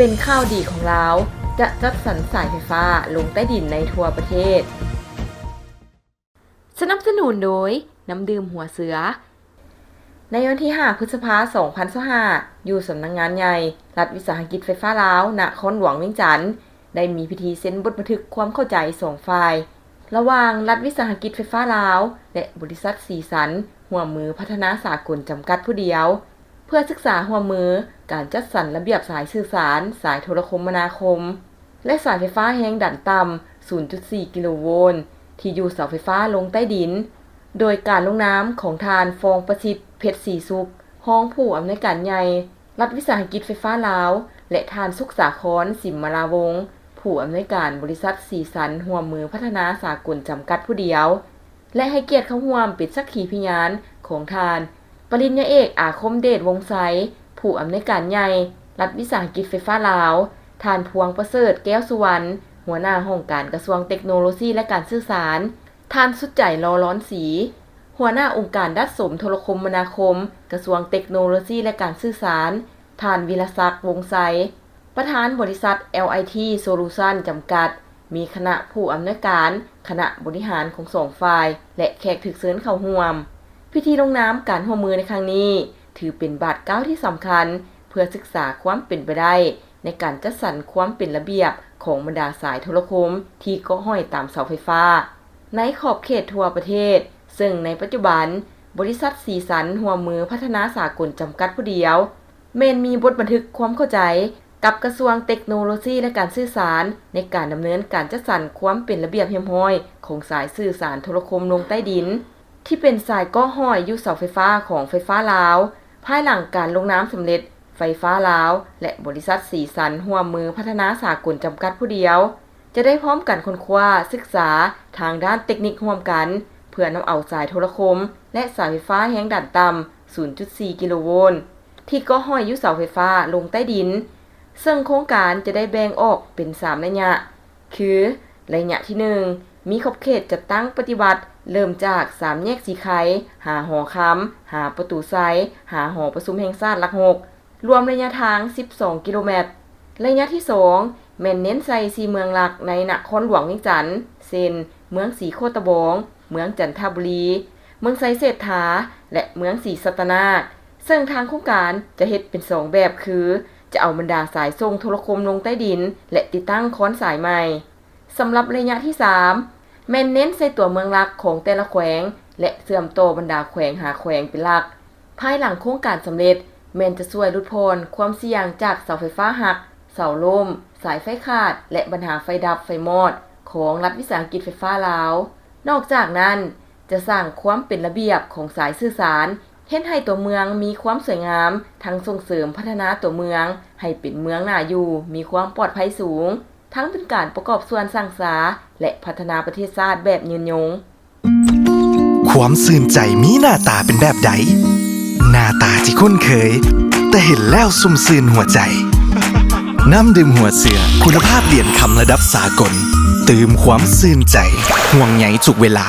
ເປັນຂ່າວດີຂອງລາວ ຈະຈັດສັນສາຍໄຟຟ້າລົງໃຕ້ດິນໃນທົ່ວປະເທດ. ສະໜັບສະໜູນໂດຍ ນ້ຳດື່ມຫົວເສືອ. ໃນວັນທີຫ້າ ພຶດສະພາ ສອງພັນຊາວຫ້າ ຢູ່ສຳນັກງານໃຫຍ່ ລັດວິສາຫະກິດໄຟຟ້າລາວ ນະຄອນຫຼວງວຽງຈັນ ໄດ້ມີພິທີເຊັນບົດບັນທຶກຄວາມເຂົ້າໃຈສອງຝ່າຍ ລະຫວ່າງລັດວິສາຫະກິດໄຟຟ້າລາວ ແລະ ບໍລິສັດສີສັນຮ່ວມມືພັດທະນາສາກົນຈຳກັດຜູ້ດຽວ ເພື່ອສຶກສາຮ່ວມມືການຈັດສັນລະບຽບສາຍສື່ສານ, ສາຍໂທລະຄົມມະນາຄົມ ແລະ ສາຍໄຟຟ້າແຮງດັນຕ່ຳ ສູນຈຸດສີ່ ກິໂລໂວນ ທີ່ຢູ່ເສົາໄຟຟ້າລົງໃຕ້ດິນ, ໂດຍການລົງນາມຂອງທ່ານ ຟອງປະສິດ ເພັດສີສຸກ ຮອງຜູ້ອຳນວຍການໃຫຍ່ ລັດວິສາຫະກິດໄຟຟ້າລາວ ແລະ ທ່ານ ສຸກສາຄອນ ສິມມະລາວົງ ຜູ້ອຳນວຍການບໍລິສັດສີສັນຮ່ວມມືພັດທະນາສາກົນຈຳກັດຜູ້ດຽວ ແລະ ໃຫ້ກຽດເຂົ້າຮ່ວມເປັນສັກຂີພະຍານຂອງທ່ານ ປະລິນຍາເອກ ອາຄົມເດດ ວົງໄຊ ຜູ້ອຳນວຍການໃຫຍ່ ລັດວິສາຫະກິດໄຟຟ້າລາວ, ທ່ານ ພວງປະເສີດ ແກ້ວສຸວັນ ຫົວໜ້າຫ້ອງການກະຊວງເຕັກໂນໂລຊີ ແລະ ການສື່ສານ, ທ່ານ ສຸດໃຈ ລໍລອນສີ ຫົວໜ້າອົງການດັດສົມໂທລະຄົມມະນາຄົມ ກະຊວງເຕັກໂນໂລຊີ ແລະ ການສື່ສານ, ທ່ານ ວິລະສັກ ວົງໄຊ ປະທານບໍລິສັດ ແອລໄອທີ ໂຊລູຊັນ ຈຳກັດ, ມີຄະນະຜູ້ອຳນວຍການ, ຄະນະບໍລິຫານຂອງສອງຝ່າຍ ແລະ ແຂກຖືກເຊີນເຂົ້າຮ່ວມ. ພິທີລົງນາມການຮ່ວມມືໃນຄັ້ງນີ້ ຖືເປັນບາດກ້າວທີ່ສຳຄັນ ເພື່ອສຶກສາຄວາມເປັນໄປໄດ້ໃນການຈັດສັນຄວາມເປັນລະບຽບຂອງບັນດາສາຍໂທລະຄົມທີ່ເກາະຫ້ອຍຕາມເສົາໄຟຟ້າ ໃນຂອບເຂດທົ່ວປະເທດ, ເຊິ່ງໃນປັດຈຸບັນ ບໍລິສັດສີສັນຮ່ວມມືພັດທະນາສາກົນຈຳກັດຜູ້ດຽວ ແມ່ນມີບົດບັນທຶກຄວາມເຂົ້າໃຈກັບກະຊວງເຕັກໂນໂລຊີ ແລະ ການສື່ສານ ໃນການດຳເນີນການຈັດສັນຄວາມເປັນລະບຽບຮຽບຮ້ອຍຂອງສາຍສື່ສານໂທລະຄົມລົງໃຕ້ດິນ ທີ່ເປັນສາຍເກາະຫ້ອຍຢູ່ເສົາໄຟຟ້າຂອງໄຟຟ້າລາວ. ພາຍຫຼັງການລົງນາມສຳເລັດ, ໄຟຟ້າລາວ ແລະ ບໍລິສັດສີສັນຮ່ວມມືພັດທະນາສາກົນຈຳກັດຜູ້ດຽວ ຈະໄດ້ພ້ອມກັນຄົ້ນຄວ້າສຶກສາທາງດ້ານເຕັກນິກຮ່ວມກັນ ເພື່ອນຳເອົາສາຍໂທລະຄົມ ແລະ ສາຍໄຟຟ້າແຮງດັນຕ່ຳ ສູນຈຸດສີ່ ກິໂລໂວນ ທີ່ເກາະຫ້ອຍຢູ່ເສົາໄຟຟ້າລົງໃຕ້ດິນ, ເຊິ່ງໂຄງການຈະໄດ້ແບ່ງອອກເປັນສາມໄລຍະ ຄື ໄລຍະທີໜຶ່ງ ມີຂອບເຂດຈັດຕັ້ງປະຕິບັດ ເລີ່ມຈາກສາມແຍກສີໄຄ ຫາຫໍຄຳ, ຫາປະຕູໄຊ, ຫາຫໍປະຊຸມແຫ່ງຊາດຫຼັກຫົກ ລວມໄລຍະທາງສິບສອງກິໂລແມັດ. ໄລຍະທີສອງ ແມ່ນເນັ້ນໃສ່ສີ່ເມືອງຫຼັກໃນນະຄອນຫຼວງວຽງຈັນ ເຊັ່ນ ເມືອງສີໂຄດຕະບອງ, ເມືອງຈັນທະບູລີ, ເມືອງໄຊເສດຖາ ແລະ ເມືອງສີສັດຕະນາກ, ເຊິ່ງທາງໂຄງການຈະເຮັດເປັນສອງແບບ ຄື ຈະເອົາບັນດາສາຍສົ່ງໂທລະຄົມລົງໃຕ້ດິນ ແລະ ຕິດຕັ້ງຄອນສາຍໃໝ່. ສຳລັບໄລຍະທີສາມ ແມ່ນເນັ້ນໃສ່ຕົວເມືອງຫຼັກຂອງແຕ່ລະແຂວງ ແລະ ເຊື່ອມຕໍ່ບັນດາແຂວງຫາແຂວງເປັນຫຼັກ. ພາຍຫຼັງໂຄງການສຳເລັດ ແມ່ນຈະຊ່ວຍຫຼຸດຜ່ອນຄວາມສ່ຽງຈາກເສົາໄຟຟ້າຫັກ, ເສົາລົ້ມ, ສາຍໄຟຂາດ ແລະ ບັນຫາໄຟດັບໄຟມອດຂອງລັດວິສາຫະກິດໄຟຟ້າລາວ. ນອກຈາກນັ້ນ, ຈະສ້າງຄວາມເປັນລະບຽບຂອງສາຍສື່ສານ, ເຮັດໃຫ້ຕົວເມືອງມີຄວາມສວຍງາມ, ທັງສົ່ງເສີມພັດທະນາຕົວເມືອງໃຫ້ເປັນເມືອງໜ້າຢູ່, ມີຄວາມປອດໄພສູງ, ທັງເປັນການປະກອບສ່ວນສ້າງສາ ແລະ ພັດທະນາປະເທດຊາດແບບຍືນຍົງ. ຄວາມຊື່ນໃຈມີໜ້າຕາເປັນແບບໃດ? ໜ້າຕາທີ່ຄຸ້ນເຄີຍ, ແຕ່ເຫັນແລ້ວຊຸ່ມຊື່ນຫົວໃຈ. ນ້ຳດື່ມຫົວເສືອ ຄຸນນະພາບຫຼຽນຄຳລະດັບສາກົນ, ຕື່ມຄວາມຊື່ນໃຈ, ຫ່ວງໃຍທຸກເວລາ.